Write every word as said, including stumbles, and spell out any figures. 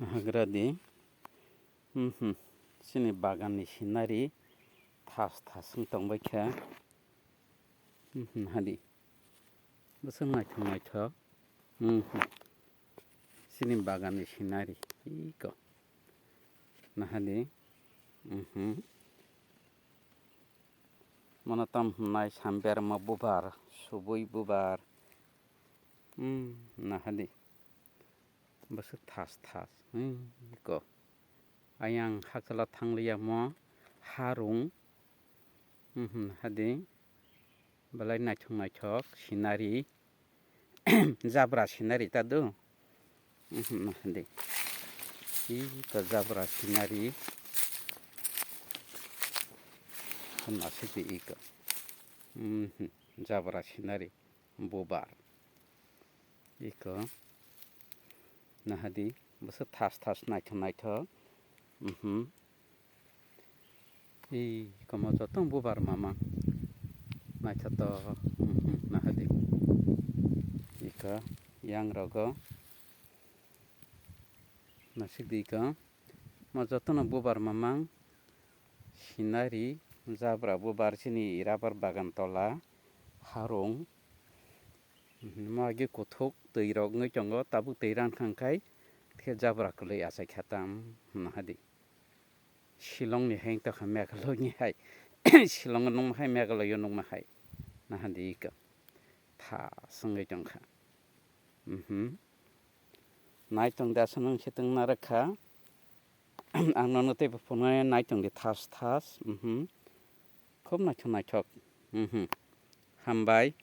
Hagra di. Mhm. Chini bagan ni scenery thas thas wng tong bai kha. Mhm, hadi. Bwswk naithok naithok. Mhm. Chini bagan ni scenery. Iko. Nahadi. Mhm. Mono tam hwnai samberma bubar, subui bubar. Hmm, nahadi. Bwswk thas thas. Hmm, ko. Ayang hakchalo thangliya mo harung. Hmm, hadi. Belai naithok naithok scenery. Jabra scenery ta do. Mhm, nahadi. Iko jabra scenery. Nasik di iko. Mhm, jabra scenery. Bubar. Iko. Nahadi. Bwswk thas thas naithok naithok. Mhm. Ih, komo joto bubar mamang. Naithotok, mhm, nahadi. Iko, yang rogo. Nasik di iko. Mo jotono bubar mamang. Scenery, jabra bubar chini rubber bagan tola, harung. Mhm, mo agi kuthuk twi rok wngwi tongo, tabuk twi rang thang khai, khe jabra kwlwi achai kha tam, nahadi. Shillong ni hai wngtokha Meghalaya ni hai. Shillong o nungma hai, Meghalaya o nungma hai. Nahadi iko. Tha swngwi tongkha. Mhm. Naitong da aswk nung se tong narwkha. Ang nono teibo phunuknai naitong di thas thas. Mhm. Khub naithok naithok. Mhm. Hambai.